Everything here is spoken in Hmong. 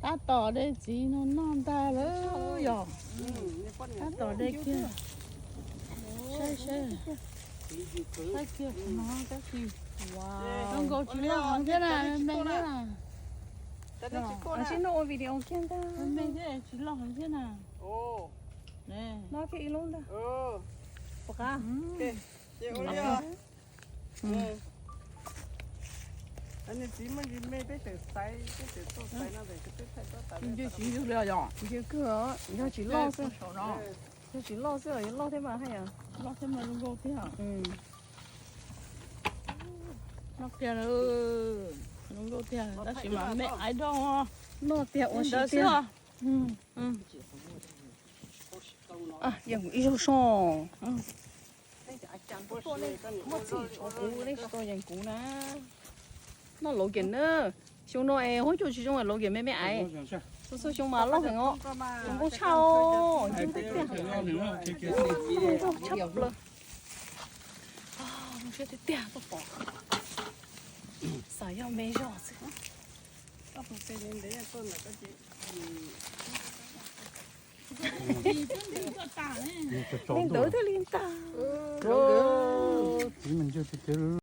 Tab tom de txiv no noj ntag lawm yog. Tab tom de kiag. Saib seb. Saib kiag qhov no tab sis zoo nkaus tsis loj heev thiab na, me me thiab na. Sib noj ua video kiag ntag. Me me thiab tsis loj heev thiab na. Noj kiag ib lub ntag. Puas qab? Ntsia tsis ntsia li yog. Ntsia kawg, yog tsis loj xwb. Yog tsis loj xwb, yog loj thiab mas haj yam. Loj thiab mas zoo nkauj tiag. Noj kiag, zoo nkauj tiag tab sis mas me aiv doj. Noj tiag ua si tiag. Yeej kuv ib zaug soj. Muaj txij tshuav kuv, nej tsis tau yeem kuv na. Noj Logan na. Xyoo no es huab cua tsis zoo Logan me me aiv. Txhua txhua xyoo mas loj heev os. Zoo nkauj tshaj os, zoo nkauj tshaj plaws. Zoo siab tiag tiag tuaj pom. Xav yog me zog xwb. Li ntawd thiaj li ntag.